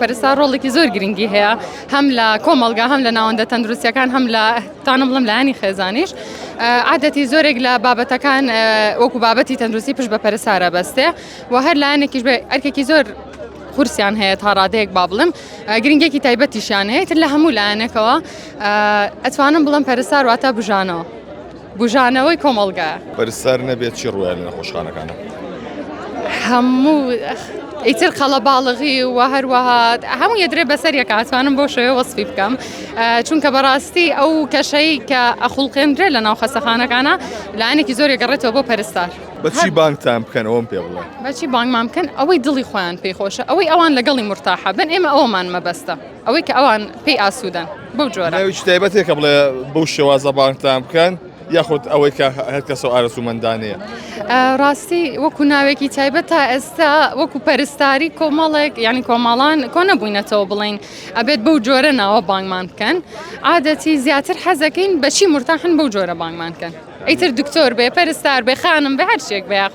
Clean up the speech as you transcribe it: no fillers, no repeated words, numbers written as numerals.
پەرستار ڕۆڵێکی زۆر گرنگی هەیە هەم لە کۆمەڵگا هەم لە ناوەندە تەندروستیەکان هەم لە تانم بڵم لایەنی خێزانیش عادەتی زۆرێک لە بابەتەکان وەکو بابەتی تەندروستی پشت بە پەرستارە بەستێ و هەر لایەنێکیش بێ ئەرکێکی زۆر قورسیان هەیە تا ڕادەیەک با بڵێم گرنگێکی تایبەتیشیان هەیە تر لە هەموو لایەنێکەوە ئەتوانم بڵم پەرستار واتە بژانەوە. بوژانەوەی کۆمەڵگایە. پەرستار نەبێت چی ڕوویان لە نەخۆشخانەکانە؟ هەموو ئیتر قەڵەباڵغی و هەروەها هەموو یەدرێ بەسەر یەکە ئەتوانم بۆ شێوە وەسفی بکەم چونکە بەڕاستی ئەو کەشەی کە ئەخوڵقێندرێ لە ناو خەسەخانەکانە لایەنێکی زۆر گەڕێتەوە بۆ پەرستار. بەچی بانگتان بکەن ئەوەم پێ بڵێ؟ بەچی بانگمان بکەن ئەوەی دڵی خۆیان پێی خۆشە ئەوەی ئەوان لەگەڵی مورتاحە بن ئێمە ئەوەمان مەبەستە. ئەوەی کە ئەوان پێی ئاسوودەن بەو جۆرە. ناوێکی تایبەت هەیە کە بڵێ بەو شێوازە بانگتان بکەن یاخود ئەوەی کە هەر کەسە و ئارەزوومەندانەیە؟ ڕاستی وەکو ناوێکی تایبەت تا ئێستا وەکو پەرستاری کۆمەڵێک یعنی کۆمەڵان کۆ نەبووینەتەوە بڵین ئەبێت بەو جۆرە ناوە بانگمان بکەن عادەتی زیاتر حەزەکەین بەچی مرتاحن بەو جۆرە بانگمان بکەن ئیتر دکتۆر بێ پەرستار بێ خانم بێ هەر شتێک بێ.